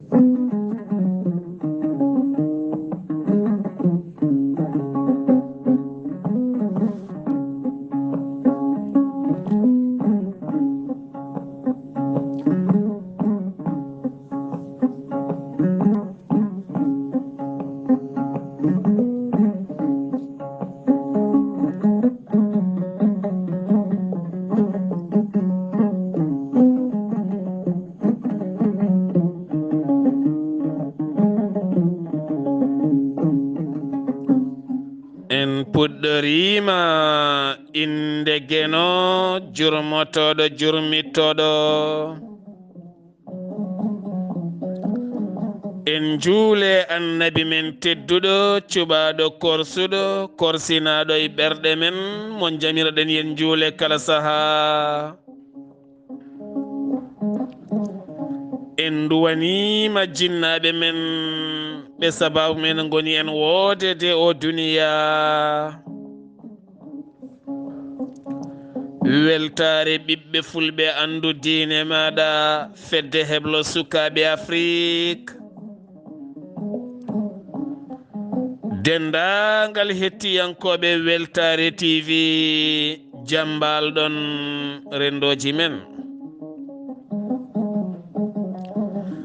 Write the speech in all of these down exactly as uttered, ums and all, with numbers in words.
En puɗɗoriima innde Geno, jurmotooɗo, jurmitooɗo. En njuule Annabi men tedduɗo, cuɓaaɗo, korsuɗo, korsinaaɗo e ɓerɗe men, mo njamiroɗen yen njuule kala sahaa. En nduwaniima jinnaaɓe men, ɓe sabaabu men ngoni en woodede o duniyaa. Weltaare ɓiɓɓe fulɓe, anndu diine maaɗa, fedde heblo sukaaɓe Afrik. Denndaangal hettiyankooɓe Weltaare T V, jam mbaal-ɗon renndooji men.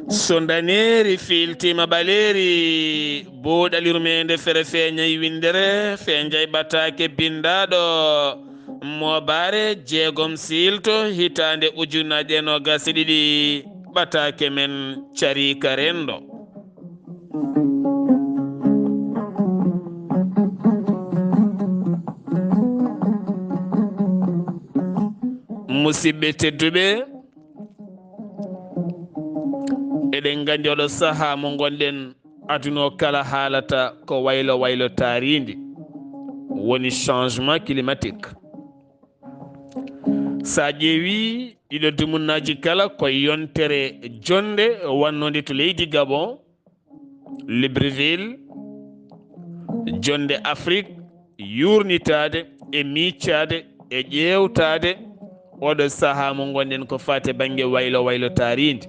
So ndaneeri fiiltiima ɓaleeri, buuɗal yurmeende fere feeñay winndere, feeñay ɓataake binndaaɗo, moobaare jeegom siilto hitaande ujunaaji e noogaas e ɗiɗi, ɓataake men cariika renndo. Musidɓe tedduɓe, eɗen nganndi oɗo sahaa mo ngonɗen, aduna o kala haalata ko waylo waylo taariindi, woni changement climatique. Sa ƴeewi ɗiɗo dumunnaaji kala, ko yontere jonnde wannode to leydi Gabon, Libreville, jonnde Afrik, yuurnitaade e miicaade e ƴeewtaade oɗo sahaa mo ngonɗen ko faati bannge waylo waylo taariindi.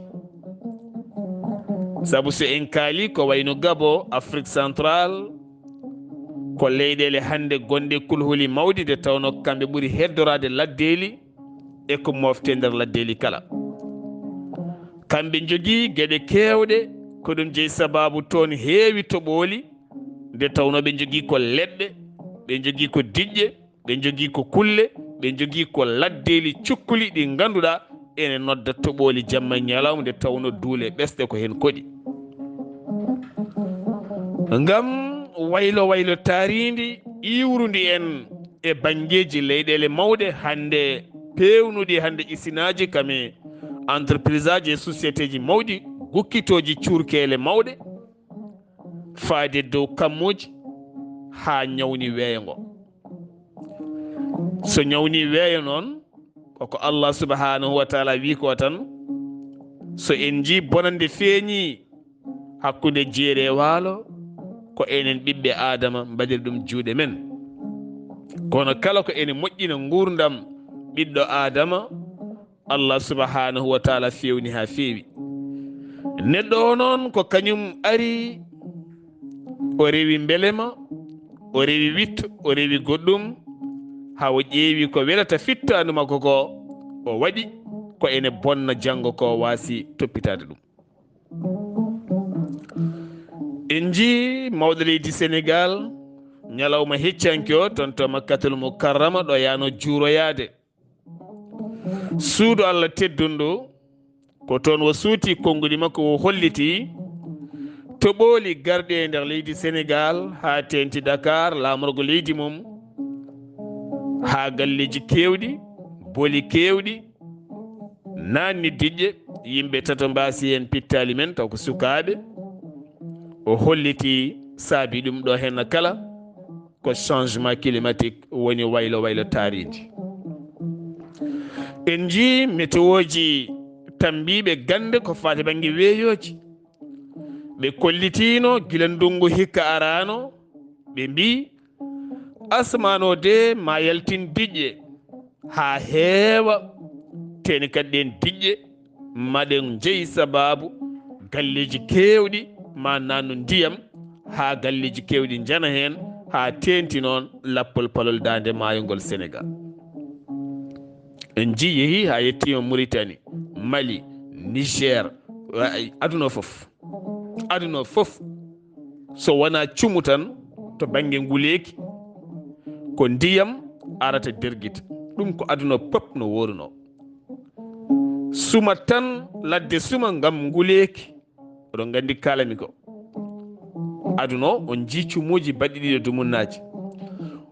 Sabu so en kaali ko wayno Gabon, Afrik Central, ko leyɗeele hannde gonɗe kulhuli mawɗi, nde tawnoo kamɓe ɓuri heddoraade laddeeli e ko moftee nder laddeeli kala. Kamɓe njogii geɗe keewɗe, ko ɗum jeyi sabaabu toon heewi toɓooli, nde tawnoo ɓe njogii ko leɗɗe, ɓe njogii ko diƴƴe, ɓe njogii ko kulle, ɓe njogii ko laddeeli cukkuli ɗi ngannduɗaa ene nodda toɓooli jamma e ñalawma, nde tawnoo duule ɓesɗe ko heen koɗi. Ngam waylo waylo taariindi iwrundi en e banngeeji leyɗeele mawɗe hannde peewnuɗi hannde isinaaji kam e entreprise aji e société ji mawɗi gukkitooji cuurkeele mawɗe, faade dow kammuuji haa ñawni weeyo ngo. So ñawni weeyo noon, koko Allah subhanahu wa taala wi ko tan, so en njii bonannde feeñi hakkunde jeeri e waalo, ko enen ɓiɓɓe Aadama mbaɗiri ɗum juuɗe men. Kono kala ko ene moƴƴina nguurndam ɓiɗɗo Aadama, Allah subhanahu wa taala fewni haa feewi. Neɗɗo o noon ko kañum ari, o rewi mbelema, o rewi witto, o rewi goɗɗum, haa o ƴeewi ko welata fittaandu makko ko, o waɗi ko ene bonna, janngo ko waasi toppitaade ɗum. En njii mawɗo leydi Senegaal, ñalawma heccanki o, toon to Makkatul Mukarrama, ɗo yaano juuroyaade. Suudu Allah teddundu, ko toon o suuti konnguɗi makko, o holliti toɓooli garɗi e nder leydi Senegaal, haa teeŋti Dakar, laamorgo leydi mum, haa galleeji keewɗi, boli keewɗi, naanni diƴƴe, yimɓe tato mbaasi heen pittaali men, taw ko sukaaɓe. O holliti saabi ɗum ɗo heen kala, ko changement climatique woni waylo waylo taariindi. En njii metewooji tammbiiɓe gannde ko faati bannge weeyooji. Ɓe kollitiino gila ndunngu hikka araano, ɓe mbii, asmaan o de ma yaltin diƴƴe haa heewa, teni kadi ɗeen diƴƴe maɗen jeyi sabaabu galleeji keewɗi ma nannu ndiyam, haa galleeji keewɗi njana heen, haa teeŋti noon lappol palol daande maayo ngol Senegaal. En njii, yehii haa yettiima Muritani, Mali, Niger, ay, aduna o fof. Aduna o fof, so wonaa cumu tan to bannge nguleeki, ko ndiyam arata dergita. Ɗum ko aduna o pop no woorunoo. Suma tan, ladde suma ngam nguleeki. Oɗon nganndi kaalami ko. Aduna o, on njii cumuuji baɗɗi ɗiɗo dumunnaaji.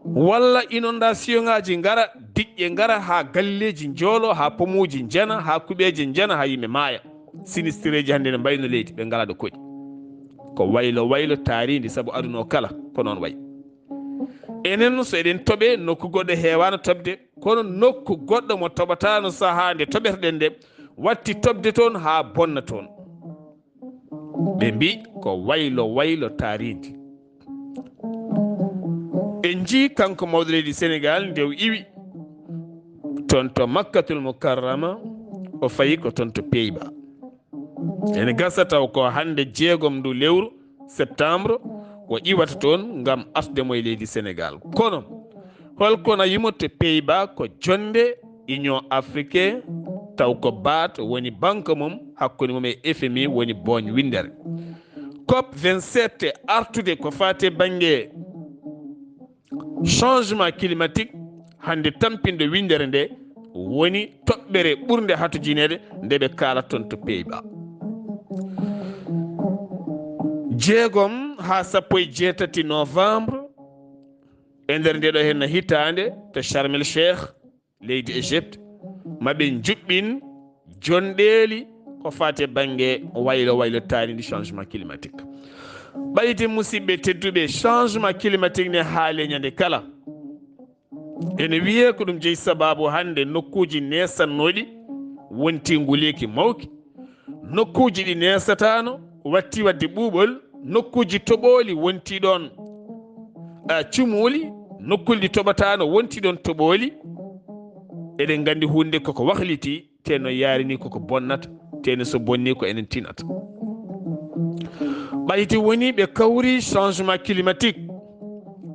Walla inondasiyoŋaaji ngara, diƴƴe ngara haa galleeji njoolo, haa pomuuji njana, haa kuɓeeje njana, haa yimɓe maaya. Sinistireeji hannde ne mbayno leydi, ɓe ngalaa ɗo koɗi. Ko waylo waylo taariindi, sabu aduna o kala ko noon wayi. Enen, so eɗen toɓe, nokku goɗɗo heewaano toɓde, kono nokku goɗɗo mo toɓataano sahaa nde toɓeteɗen nde, watti toɓde toon haa bonna toon. Ɓe mbii ko waylo waylo taariindi. En njii kanko mawɗo leydi Senegaal nde o iwi toon to Makkatul Mukarrama, o fayi ko toon to Pays-Bas. Ene gasa taw ko hannde jeegom ndu lewru septembre o iwata toon ngam artude mo e leydi Senegaal. Kono holko na yimo to Pays-Bas? Ko jonnde Union Africaine, taw ko B A D woni banque mum, hakkunde mum e F M I woni booñ winndere. COP vingt-sept artude ko faati e bannge changement climatique, hannde tampinɗo winndere nde woni toɓɓere ɓurnde hatojineede nde ɓe kaalata toon to Pays-Bas. Jeegom haa sappo e jeetati novembre, e nder nde ɗo henna hitaande, to Sharm el Sheikh, leydi Égypte, ma ɓe njuɓɓin jonɗeeli ko faati e bannge waylo waylo taariindi changement climatique. Ɓayde, musidɓe tedduɓe, changement climatique ne haale ñande kala. Ene wiyee ko ɗum jeyi sabaabu hannde nokkuuji neesannooɗi wonti nguleeki mawki, nokkuuji ɗi neesataano watti waɗde ɓuuɓol, nokkuuji toɓooli wonti ɗoon, a, cumuuli, nokkuuli ɗi toɓataano wonti ɗoon toɓooli. Eɗen nganndi huunde koko wahliti, te no yaari ni koko bonnata, te ne so bonni ko enen tinata. Ɓayti woni ɓe kawri changement climatique.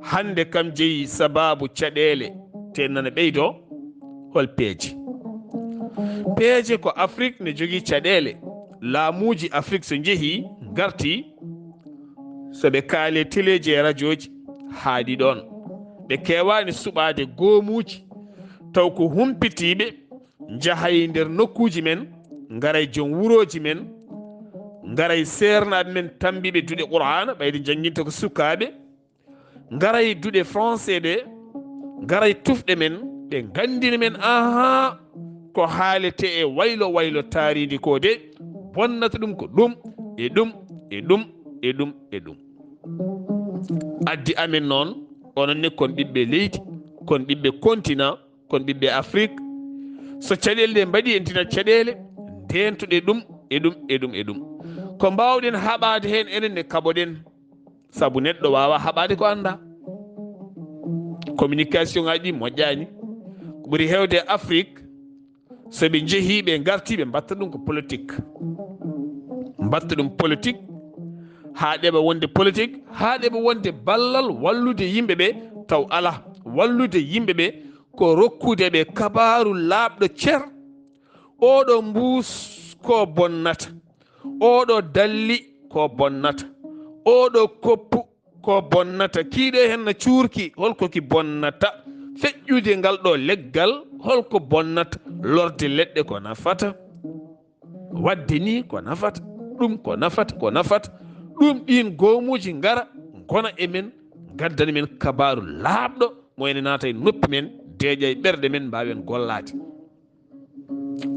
Hannde kam jeyi sabaabu caɗeele, te nana ɓeydo. Hol peeje? Peeje ko Afrik ne jogii caɗeele. Laamuuji Afrik so njehi, ngarti, so ɓe kaale teleeji e rajooji, haaɗi ɗoon. Ɓe keewaani suɓaade goomuuji, taw ko humpitiiɓe, njahay nder nokkuuji men, ngaray joom wurooji men, ngaray seernaaɓe men tambiiɓe duɗe Qur'aana, ɓayde njannginta ko sukaaɓe, ngaray duɗe français ɗe, ngaray tufɗe men, ɓe nganndina men, ahaa, ko haalete e waylo waylo taariindi ko de, bonnata ɗum ko ɗum, e ɗum, e ɗum, e ɗum, e ɗum. Addi amen noon, onon ne kon ɓiɓɓe leydi, kon ɓiɓɓe continent, kon ɓiɓɓe Afrik. So caɗeele ɗe mbaɗi, en tinat caɗeele, ndeentuɗe ɗum, e ɗum, e ɗum, e ɗum. Ko mbaawɗen haɓaade heen, enen ne kaɓoɗen. Sabu neɗɗo waawaa haɓaade ko anndaa. Communication ŋaaji ɗi moƴƴaani. Ko ɓuri heewde e Afrik, so ɓe njehii, ɓe ngartii, ɓe mbaɗta ɗum ko politique. Mbaɗta ɗum politique, haa ɗeɓa wonde politique, haa ɗeɓa wonde ballal wallude yimɓe ɓe, taw alaa. Wallude yimɓe ɓe ko rokkude ɓe kabaaru laaɓɗo cer. Oɗo mbuus ko bonnata, oɗo dalli ko bonnata, oɗo koppu ko bonnata, kiiɗo hen na cuurki, holko ki bonnata? Feƴƴude ngal ɗo leggal, holko bonnata? Lorde leɗɗe ko nafata? Waɗde ni ko nafata? Ɗum ko nafata, ko nafata. Ɗum ɗin goomuuji ngara, ngona e men, ngaddana men kabaaru laaɓɗo, mo ene naata e noppi men, deeƴa e ɓerɗe men, mbaawen gollaade.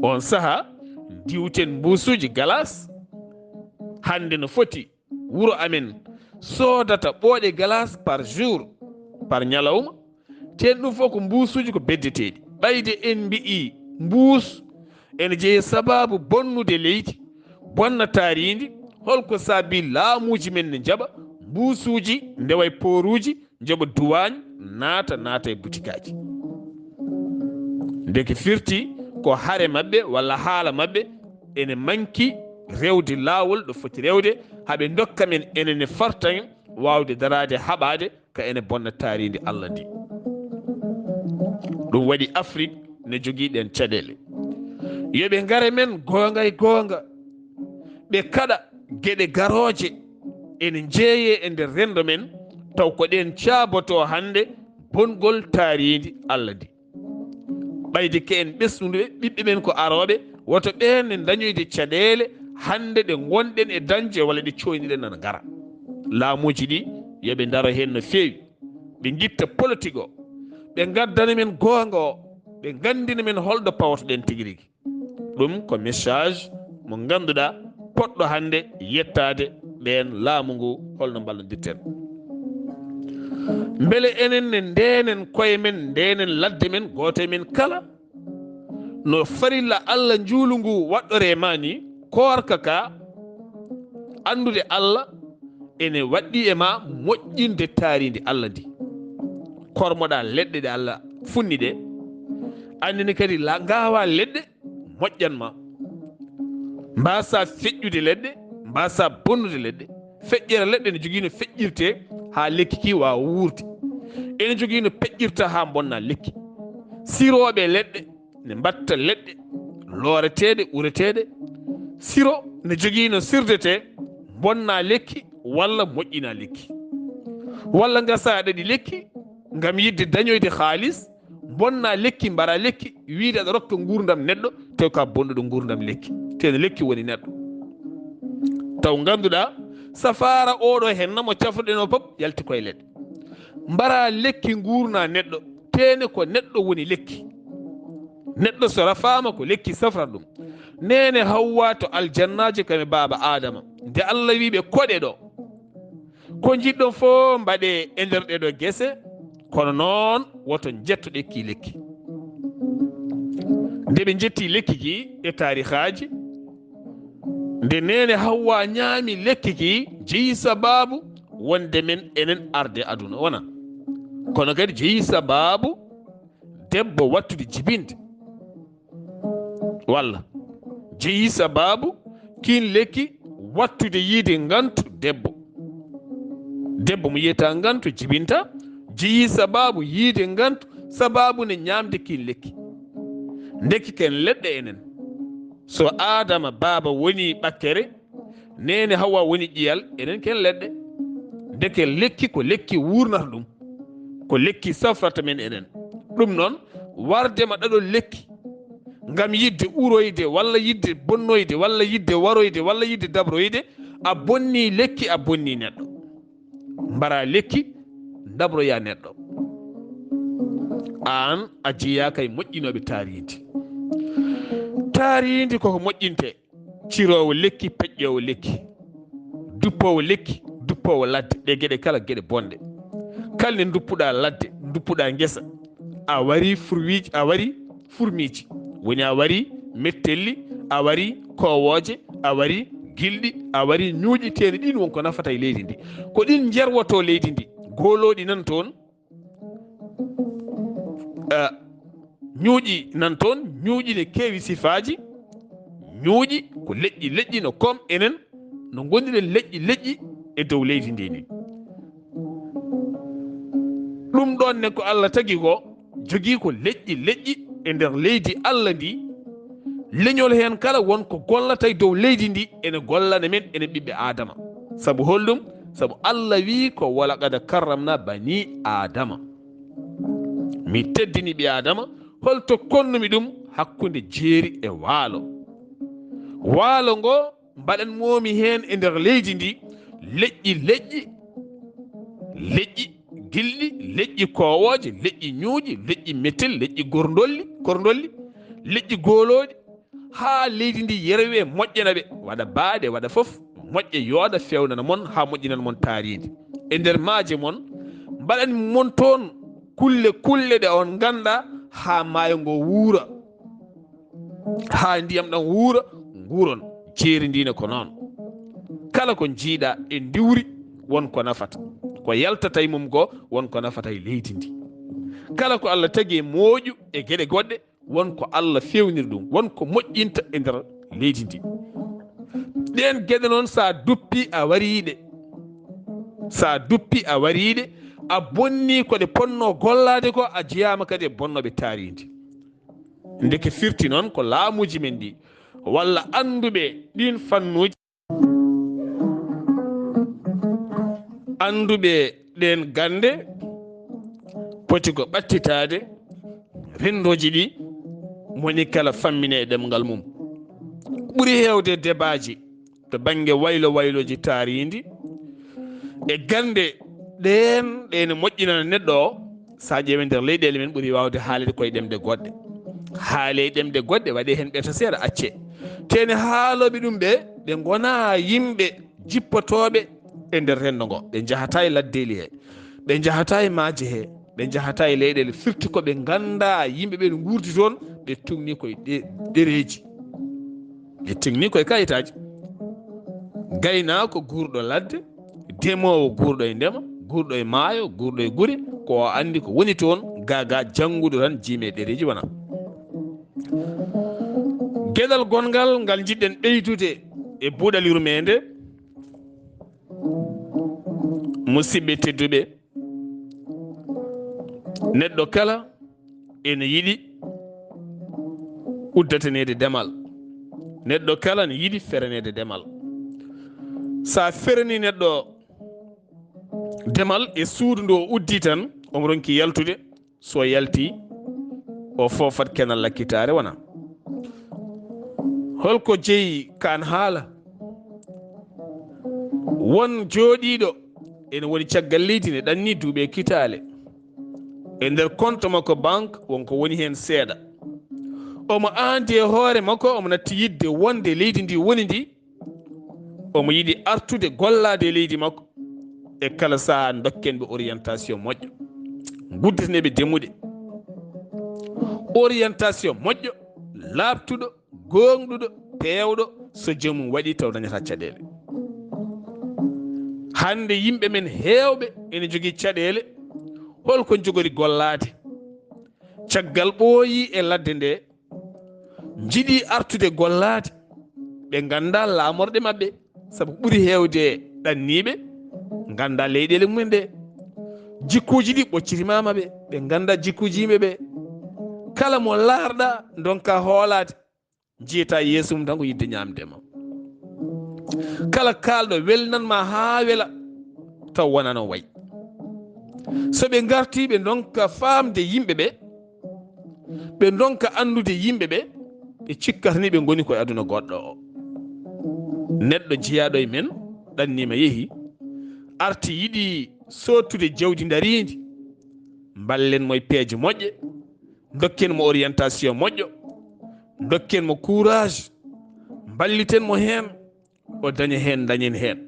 On saha, ndiwten mbuusuuji galas. Hannde no foti wuro amen soodata ɓooɗe galas par jour, par ñalawma. Ten ɗum fof ko mbuusuuji ko beddeteeɗi. Ɓayde en mbi'i mbuus ene jeyi sabaabu bonnude leydi, bonna taariindi, holko saabi laamuuji men ne njaɓa mbuusuuji, ndewa e pooruuji, njoɓa duwaañ, naata, naata e butikaaji. Ndeke firti ko hare maɓɓe walla haala maɓɓe ene manki rewde laawol ɗo foti rewde, haa ɓe ndokka men enen e fartaŋ waawde daraade haɓaade ka ene bonna taariindi Allah ndi. Ɗum waɗi Afrik ne jogii ɗeen caɗeele. Yo ɓe ngare men goonga e goonga, ɓe kaɗa geɗe garooje ene njeeyee e nder renndo men, taw ko ɗeen caabotoo hannde bongol taariindi Allah ndi. Ɓayde ke en ɓesnunduɓe, ɓiɓɓe men ko arooɓe, woto ɓeen ne ndañoyde caɗeele hannde ɗe ngonɗen e dañde walla ɗe cooyniɗen nana ngara. Laamuuji ɗi, yo ɓe ndaro heen no feewi, ɓe ngitta politik o, ɓe ngaddana men goonga o, ɓe nganndina men holɗo pawotoɗen tigi rigi. Ɗum ko message mo ngannduɗaa poɗɗo hannde yettaade ɓeen laamu ngu, holno mballondirten. Mbele enen ne ndeenen koye men, ndeenen ladde men, gooto e men kala no farilla Allah njuulu ngu waɗɗoree ma ni, koorka ka, anndude Allah ene waɗɗi e ma moƴƴinde taariindi Allah ndi. Kormoɗaa leɗɗe ɗe Allah funni ɗe, anndini kadi la ngaawaa leɗɗe moƴƴan ma. Mbaasaa feƴƴude leɗɗe, mbaasaa bonnude leɗɗe. Feƴƴere leɗɗe ne jogii no feƴƴirtee haa lekki ki waawa wuurde. Ene jogii no peƴƴirta haa mbonna lekki. Sirooɓe leɗɗe ne mbatta leɗɗe looreteeɗe, ureteeɗe. Siro ne jogii no sirdetee, mbonna lekki walla moƴƴina lekki. Walla ngasaa ɗaɗi lekki ngam yiɗde dañoyde haalis, mbonna lekki, mbara lekki, wiide aɗa rokka nguurndam neɗɗo, taw ka bonnuɗo nguurndam lekki. Teno lekki woni neɗɗo. Taw ngannduɗaa, safaara oɗo heen na mo cafruɗen o fof yalti koye leɗɗe. Mbara lekki nguurna neɗɗo, tene ko neɗɗo woni lekki. Neɗɗo so rafaama ko lekki safrata ɗum. Neene Hawwa to aljannaaji kam e baaba Aadama. Nde Allah wi ɓe koɗe ɗo. Ko njiɗɗon fof mbaɗe e nder ɗeɗo gese, kono noon woto njetto ɗekki lekki. Nde ɓe njetti lekki ki e taarihaaji, nde neene Hawwa ñaami lekki ki, jeyi sabaabu wonde men enen arde aduna, wona? Kono kadi jeyi sabaabu debbo wattude jibinde. Walla jeyi sabaabu kiin lekki wattude yiide ngantu debbo. Debbo mo yiyata ngantu jibinta, jeyi sabaabu yiide ngantu, sabaabu ne ñaamde kiin lekki. Ndekki ken leɗɗe enen. So Aadama baaba woni ɓakkere, neene Hawwa woni ƴiyal, enen ken leɗɗe. Ndeke lekki ko lekki wuurnata ɗum, ko lekki safrata men enen. Ɗum noon, warde ma ɗaɗol lekki ngam yiɗde uroyde, walla yiɗde bonnoyde, walla yiɗde waroyde, walla yiɗde dabroyde, a bonni lekki, a bonni neɗɗo. Mbara lekki, dabroya neɗɗo. Aan a jeyaaka e moƴƴinooɓe taariindi. Taariindi koko moƴƴinte. Ciroowo lekki, peƴƴoowo lekki, duppoowo lekki, duppoowo ladde, ɗe geɗe kala geɗe bonɗe. Kala nde duppuɗaa ladde, duppuɗaa ngesa, a wari furwiiji, a wari furmiiji, woni a wari mettelli, a wari koowooje, a wari gilɗi, a wari ñuuƴi, teni ɗin won ko nafata e leydi ndi. Ko ɗin njerwotoo leydi ndi, goolooɗi nan toon, eh, ñuuƴi nan toon, ñuuƴi ne keewi sifaaji, ñuuƴi ko leƴƴi, leƴƴi no kom enen, no ngondiɗen leƴƴi, leƴƴi e dow leydi ndi ni. Ɗum ɗoon ne ko Allah tagi ko, jogii ko leƴƴi, leƴƴi e nder leydi Allah ndi, leñol heen kala won ko gollata e dow leydi ndi, ene gollana men, enen ɓiɓɓe Aadama. Sabu holɗum? Sabu Allah wii ko, "Walaqad karramna bani Aadama." Mi teddini ɓi Aadama, hol to konnumi ɗum hakkunde jeeri e waalo? Waalo ngo mbaɗan moomi heen e nder leydi ndi, leƴƴi, leƴƴi, leƴƴi gilɗi, leƴƴi koowooje, leƴƴi ñuuƴi, leƴƴi metel, leƴƴi gorndolli, korndolli, leƴƴi goolooɗi, haa leydi ndi yerwe moƴƴana ɓe, waɗa baaɗe, waɗa fof, moƴƴa yooɗa feewnana mon, haa moƴƴinana mon taariindi. E nder maaje mon, mbaɗan mon toon kulle, kulle ɗe on nganndaa, haa maayo ngo wuura, haa ndiyam ɗam wuura, nguuron. Jeeri ndi ne ko noon. Kala ko njiiɗa e ndiwri, won ko nafata. Ko yaltata e mum goo, won ko nafata e leydi ndi. Kala ko Allah tagi e mooƴu e geɗe goɗɗe, won ko Allah feewniri ɗum, won ko moƴƴinta e nder leydi ndi. Ɗeen geɗe noon, so a duppi a wariiɗe, so a duppi a wariiɗe, a bonni ko ɗe ponno gollaade ko, a jeyaama kadi e bonnooɓe taariindi. Ndeke firti noon ko laamuuji men ɗi, walla annduɓe ɗiin fannuuji, annduɓe ɗeen gannde poti ko ɓattitaade renndooji ɗi, moni kala fammine e ɗemngal mum. Ɓuri heewde debaaji to bannge waylo waylooji taariindi e gannde ɗeen, ɗe ene moƴƴinana neɗɗo o, so a ƴeewi nder leyɗeele men, ɓuri waawde haaleede koye ɗemɗe goɗɗe. Haalee ɗemɗe goɗɗe, waɗee heen ɓeto seeɗa, accee. Te ene haalooɓe ɗum ɓe, ɓe ngonaa yimɓe jippotooɓe e nder renndo ngo. Ɓe njahataa e laddeeli he, ɓe njahataa e maaje he, ɓe njahataa e leyɗeele. Firti ko ɓe nganndaa yimɓe ɓe no nguurdi toon, ɓe tugni koye ɗe-, ɗereeji. Ɓe tugni koye kayitaaji. Gaynaako guurɗo ladde, demoowo guurɗo e ndema, guurɗo e maayo, guurɗo e gure, ko o anndi ko woni toon, gaa gaa jannguɗo tan, jiimi e ɗereeji wona. Geɗal gonngal ngal njiɗɗen ɓeydude e buuɗal yurmeende, musidɓe tedduɓe, neɗɗo kala ene yiɗi uddataneede demal. Neɗɗo kala ne yiɗi fereneede demal. So a feranii neɗɗo demal e suudu ndu o uddi tan, omo ronki yaltude. So yalti, o foofat kenal lakkitaare wona. Holko jeyi kaan haala? Won jooɗiiɗo ene woni caggal leydi, ne ɗanni duuɓi e kitaale. E nder compte makko banque, wonko woni heen seeɗa. Omo aandi e hoore makko, omo natti yiɗde wonde leydi ndi woni ndi, omo yiɗi artude gollaade e leydi makko. E kala sahaa, ndokken ɓe orientation moƴƴo, ngudditen ɓe demuɗe. Orientation moƴƴo, laaɓtuɗo, gooŋɗuɗo, peewɗo, so joomum waɗi taw dañata caɗeele. Hannde yimɓe men heewɓe ene jogii caɗeele, holko njogori gollaade? Caggal ɓooyi e ladde nde, njiɗi artude gollaade, ɓe nganndaa laamorɗe maɓɓe, sabu ɓuri heewde ɗanniiɓe nganndaa leyɗeele mumen ɗe. Jikkuuji ɗi ɓoccitimaama ɓe, ɓe nganndaa jikkuuji yimɓe ɓe. Kala mo laarɗa, ndonka hoolaade, njiyata yeeso mum tan ko yiɗde ñaamde ma. Kala kaalɗo welnan ma haa wela, taw wonaa no wayi. So ɓe ngartii, ɓe ndonka faamde yimɓe ɓe, ɓe ndonka anndude yimɓe ɓe, ɓe cikkata ni ɓe ngoni ko e aduna goɗɗo o. Neɗɗo jeyaaɗo e men, ɗanniima yehi, arti yiɗi soodtude jawdi ndariindi, mballen mo e peeje moƴƴe, ndokken mo orientation moƴƴo, ndokken mo courage, mballiten mo heen, o daña heen, dañen heen.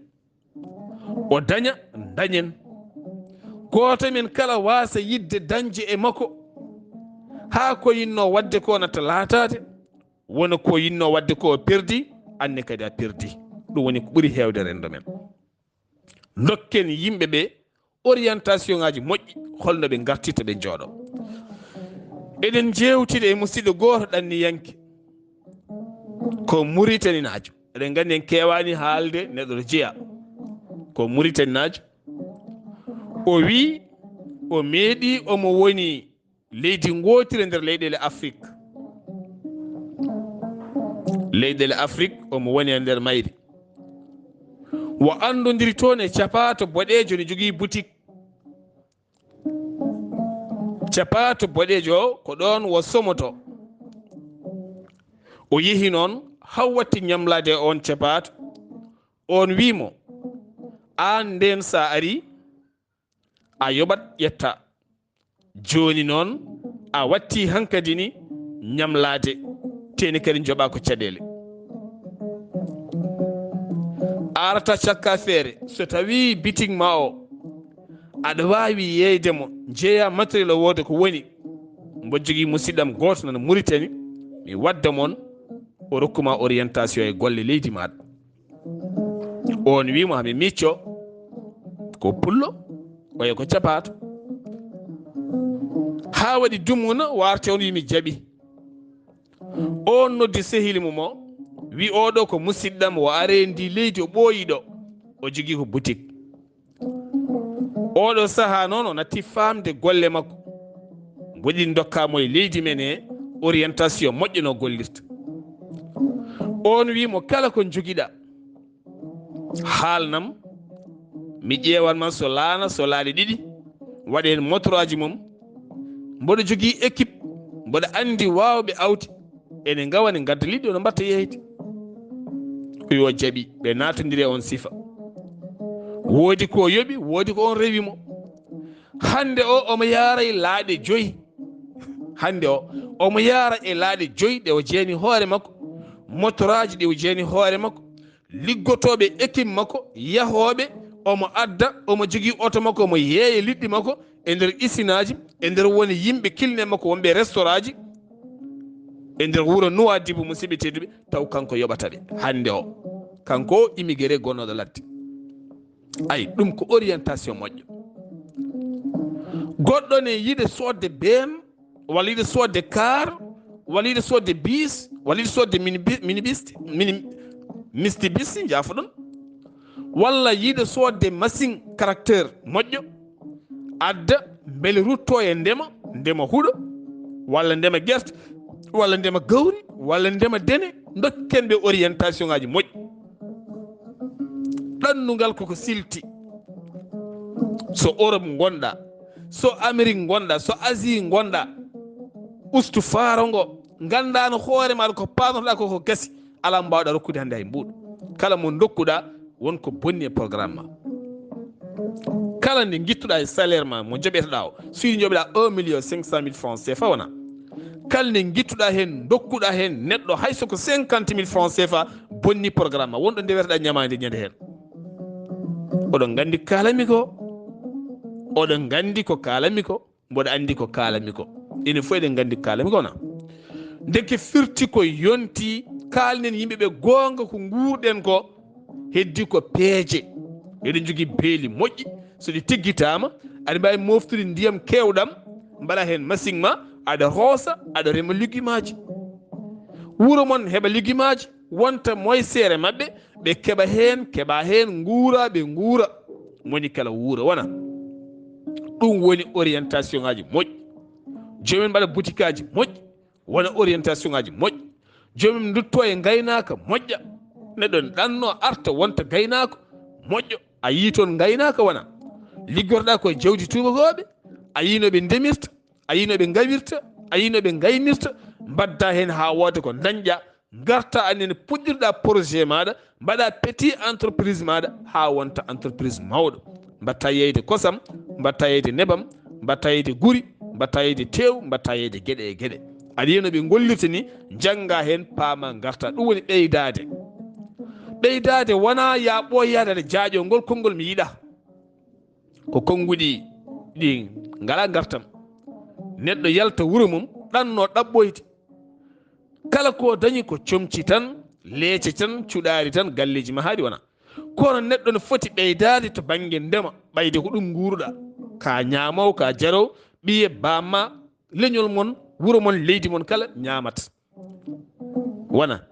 O daña, dañen. Gooto men kala waasa yiɗde dañde e makko, haa ko yinnoo waɗde ko natta laataade, wona ko yinnoo waɗde ko o perdi, anne kadi a perdi. Ɗum woni ko ɓuri heewde renndo men. Ndokken yimɓe ɓe orientation ŋaaji moƴƴi, holno ɓe ngartirta, ɓe njooɗo. Eɗen njeewtida e musidɗo gooto ɗanniyanke, ko Muritaninaajo. Eɗen nganndi en keewaani haalde neɗɗo to jeyaa. Ko Muritaninaajo. O wii, o meeɗi, omo woni leydi ngootiri e nder leyɗeele Afrik. Leyɗeele Afrik, omo woni e nder mayri. Wo anndondiri toon e capaato boɗeejo, ne jogii butik. Capaato boɗeejo o, ko ɗoon wo somoto. O yehi noon, haa watti ñamlaade e oon capaato. Oon wii mo, "Aan ndeen, so a arii, a yoɓat ƴetta. Jooni noon, a watti hankadi ni ñamlaade, teeni kadi njoɓaa ko caɗeele." A arata cakka feere, so tawii bitik ma o, aɗa waawi yeeyde mo, njeeyaa matériel o wooda ko woni. Mbo jogii musidɗam gooto nana Muritani, mi wadda mon, o rokku ma orientation e golle leydi maaɗa. Oon wii mo, "Haa mi micco, ko pullo, oya ko capaato." Haa waɗi dumuna, o arti, oon wii, "Mi jaɓi." Oon noddi sehili mum o, Wi oɗo ko musidɗam, o are ndi leydi, o ɓooyi ɗo, o jogii ko boutique. Oɗo sahaa noon o natti faamde golle makko, mboɗi ndokkaamo e leydi men he orientation moƴƴo no gollirta. On wi mo kala ko njogiɗa haalnam, mi ƴeewan ma so laana so laaɗe ɗiɗi, waɗe heen motoraaji mum. Mboɗo jogii équipe, mboɗo anndi waawɓe awdi, ene ngawa ne ngadda liɗɗi ono mbatta yeeyde. Ko yo jaɓi ɓe naatondiri e on sifa. Woodi ko yoɓi, woodi ko on rewi mo. Hannde o omo yaara e laaɗe joyi. Hannde o omo yaara e laaɗe joyi ɗe o jeeni hoore makko, motoraaji ɗe o jeeni hoore makko, liggotooɓe équipe makko, yahooɓe, omo adda, omo jogii oto makko, omo yeeya liɗɗi makko e nder isinaaji, e nder woni yimɓe kilne makko wonɓe e restaurant ji, e nder wuro Nuwaadibu, musidɓe tedduɓe, taw kanko yoɓata ɓe. Hannde o, kanko o immigré gonnooɗo ladde. Ay, ɗum ko orientation moƴƴo. Goɗɗo ne yiɗi soodde beem, walla yiɗi soodde kaar, walla yiɗi soodde biis, walla yiɗi soodde minibi-, minibis, mini-, mistibis, njaafoɗon. Walla yiɗi soodde machine caractère moƴƴo, adda, mbele rutto e ndema, ndema huɗo, walla ndema gerte, walla ndema gawri, walla ndema dene, ndokken ɓe orientation ngaji moƴƴi. Ɗannungal koko silti. So Europe ngonɗa, so Amérique ngonɗa, so Asie ngonɗa, ustu faaro ngo, nganndaa no hoore maaɗa ko paanotoɗaa ko, ko gasi, alaa mbaawɗa rokkude hannde hay mbuuɗu. Kala mo ndokkuɗaa, won ko bonni e programme ma. Kala nde ngittuɗaa e salaire ma mo joɓetoɗaa o, so yiɗi joɓeɗaa un million cinq cent mille francs C F A wona. Kala nde ngittuɗaa heen, ndokkuɗaa heen neɗɗo hay so ko cinquante mille francs C F A, bonni programme ma. Wonɗo ndeweteɗaa ñamaande ñande heen. Oɗon nganndi ko kaalanmi ko. Oɗon nganndi ko kaalanmi ko. Mboɗo anndi ko kaalanmi ko. Enen fof eɗen nganndi ko kaalanmi ko wona. Ndeke firti ko yonti, kaalnen yimɓe ɓe goonga ko nguurɗen ko. Heddi ko peeje. Eɗen njogii beeli moƴƴi. So ɗi tiggitaama, aɗa mbaawi moftude ndiyam keewɗam, mbaɗa heen masiŋ ma, aɗa hoosa, aɗa rema legumaaji. Wuro mon heɓa legumaaji, wonta moyseere maɓɓe, ɓe keɓa heen, keɓa heen, nguura, ɓe nguura. Moni kala wuura wona. Ɗum woni orientation ngaji moƴƴi. Joomum mbaɗa butikaaji moƴƴi, wona orientation ngaji moƴƴi. Joomum ndutto e ngaynaaka moƴƴa. Neɗɗo ɗanno arta wonta gaynaako moƴƴo. A yii toon ngaynaaka wona. Liggorɗa ko e jawdi tuubakooɓe, a yii no ɓe ndemirta, a yii no ɓe ngawirta, a yii no ɓe ngaynirta, mbadda heen haa wooda ko ndañƴa, ngarta anen puɗɗirɗa projet maaɗa, mbaɗa petit entreprise maaɗa haa wonta entreprise mawɗo. Mbatta yeyde kosam, mbatta yeyde nebam, mbatta yeyde guri, mbatta yeyde teew, mbatta yeyde geɗe e geɗe. Aɗa yiya no ɓe ngollirta ni, njannga heen, paama, ngarta. Ɗum woni ɓeydaade. Ɓeydaade wonaa ya ɓooyaade aɗa jaaƴoo ngol konngol mi yiɗa. Ko konnguɗi ɗi ngalaa ngartam. Neɗɗo yalta wuro mum, ɗanno ɗaɓɓoyde. Kala ko dañi ko comci tan, leece tan, cuɗaari tan, galleeji mahaaɗi wona. Kono neɗɗo ne foti ɓeydaade to bannge ndema, ɓayde ko ɗum nguuruɗaa. Ka ñaamoowo, ka jaroowo, ɓiye baamma, leñol mon, wuro mon, leydi mon kala ñaamata. Wona,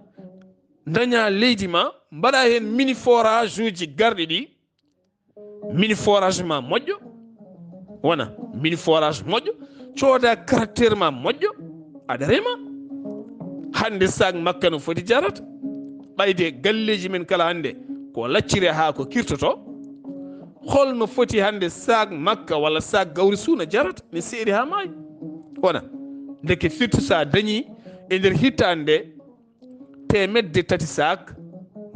daña leydi ma, mbaɗa heen mini forage uji garɗi ɗi, mini forage ma moƴƴo, wona, mini forage moƴƴo, cooda caractère ma moƴƴo, aɗa rema. Hannde sac makka no foti jarata? Ɓayde galleeji men kala hannde ko lacciri haa ko kirtoto. Holno foti hannde sac makka walla sac gawri suuna jarata? Mi seeri haa maayi. Wona, ndeke firti so a dañi e nder hitaande nde teemedde tati sac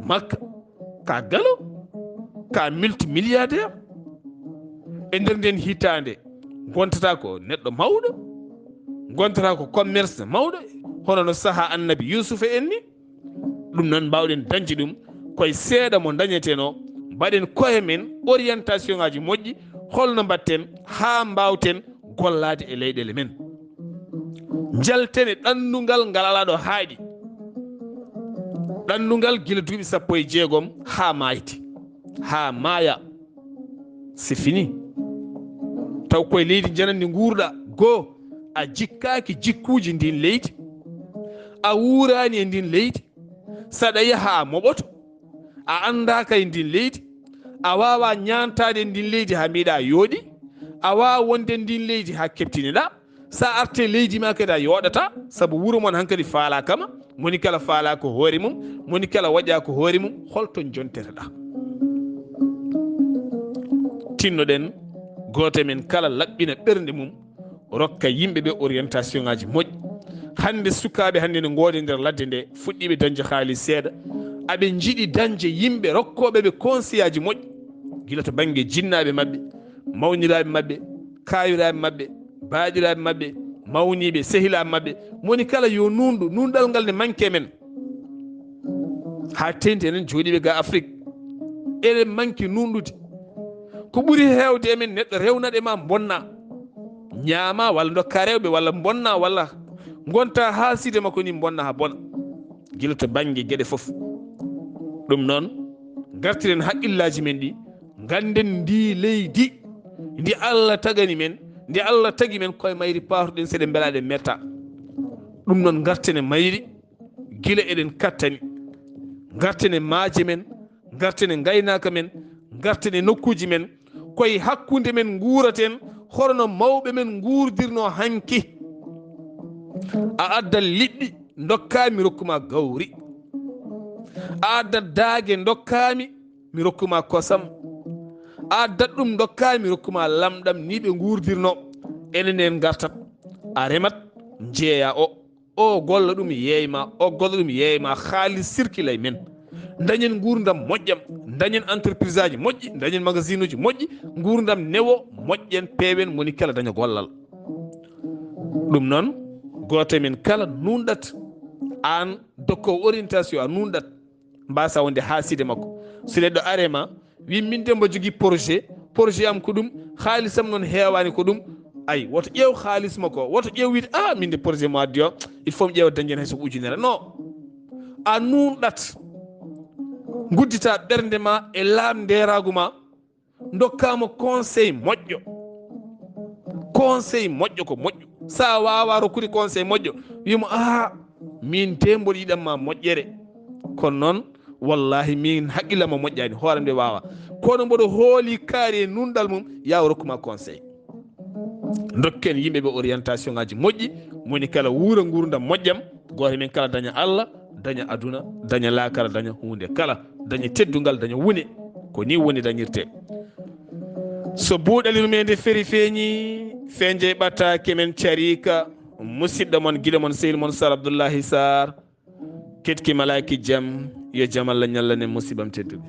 makka, ka galo, ka multimilliardaire. E nder nden hitaande, ngontata ko neɗɗo mawɗo, ngontata ko commerce mawɗo, hono no saha Annabi Yuusufa en ni. Ɗum noon, mbawɗen dañde ɗum koye seeɗa mo dañeteno. Mbaɗen koye men orientation ngaji moƴƴi, holno mbaɗten haa mbawten gollaade e leyɗeele men. Njalten e ɗannungal ngal alaa ɗo haaɗi. Ɗannungal gila duuɓi sappo e jeegom haa maayde, haa maaya. C'est fini. Taw koye leydi janandi nguurɗa. Goo, a jikkaaki jikkuuji ndin leydi. A wuuraani e ndin leydi. Saɗa yaha a moɓoto, a anndaaka e ndin leydi, a waawaa ñaantaade ndin leydi haa mbiɗa yooɗi, a waawaa wonde ndin leydi haa keɓtiniɗa. Sa arte leydi ma kadi a yooɗata, sabu wuro mon hankadi faalaa kama, moni kala faalaa ko hoore mum, moni kala waɗa ko hoore mum, holto jonteteɗa? Tinnoɗen gooto e men kala laɓɓina ɓernde mum, rokka yimɓe ɓe orientation ŋaaji moƴƴi. Hannde sukaaɓe hannde ne ngoodi nder ladde nde, fuɗɗiiɓe dañde haalis seeɗa, aɓe njiɗi dañde yimɓe rokkooɓe ɓe conseillaaji moƴƴi, gila to bannge jinnaaɓe maɓɓe, mawniraaɓe maɓɓe, kaayiraaɓe maɓɓe, baaɗiraaɓe maɓɓe, mawniiɓe, sehilaaɓe maɓɓe, moni kala yo nuunɗo, nuunɗal ngal ne manque men. Haa teeŋti enen jooɗiiɓe ga Afrik, eɗen manque nuunɗude. Ko ɓuri heewde e men, neɗɗo rewnat e ma, bonna, ñaama walla ndokka rewɓe walla bonna walla ngonta haa side makko ni, bonna haa bona. Gila to bannge geɗe fof. Ɗum noon, ngartiren haqqillaaji men ɗi, ngannden ndi leydi, ndi Allah tagani men, ndi Allah tagi men, koye mayri paatoɗen, seɗen mbela eɗen metta. Ɗum noon, ngarten e mayri, gila eɗen kattani. Ngarten e maaje men, ngarten e ngaynaaka men, ngarten e nokkuuji men, koye hakkunde men nguuraten, hono no mawɓe men nguurdirno hanki. A addat liɗɗi, ndokkaa mi, rokku ma gawri. A addat daage, ndokkaa mi, mi rokku ma kosam. A addat ɗum, ndokkaa mi, rokku ma lamɗam. Ni ɓe nguurdirno. Enen en ngartat. A remat, njeeya o. O golla ɗum, yeey ma. O golla ɗum, yeey ma. Haalis sirkilay men. Dañen nguurndam moƴƴam. Dañen entreprise aji moƴƴi. Dañen magasin uji moƴƴi. Nguurndam newo, moƴƴen, peewen, moni kala daña gollal. Ɗum noon, gooto e men kala nuunɗat. Aan dokkoowo orientation, a nuunɗat. Mbasa wonde haa side makko. So neɗɗo are ma, wi, min de mbo jogii projet, projet am ko ɗum, haalis am noon heewaani ko ɗum. Ay, woto ƴeew haalis makko, woto ƴeew wiide, "Ah, min de projet mo addi o, il faut mi ƴeewa dañde hay so ko ujunere." Non. A nuunɗat, nguddita ɓernde ma e laamndeeraagu ma, ndokkaa mo conseil moƴƴo. Conseil moƴƴo ko moƴƴo. So a waawaa rokkude conseil moƴƴo, wii mo, "Ah, min de mboɗo yiɗan ma moƴƴere. Kono noon, wallahi, min haqqille am moƴƴaani, hoore am nde waawaa. Kono mboɗo hooli kaari e nuunɗal mum, yaa o rokku ma conseil." Ndokken yimɓe ɓe orientation ŋaaji moƴƴi, moni kala wuura nguurndam moƴƴam, gooto men kala daña Allah, daña aduna, daña laakara, daña huunde kala, daña teddungal, daña wune. Ko ni woni dañirte. So buuɗali rumeende feri feeñi, fenje ɓatta kemen carika, musidɗo mon, giɗo mon, sehil mon, Sar Abdullahi Sar, ketki malaaki jam, yo jam Allah ñallanen musibam tedduɓe.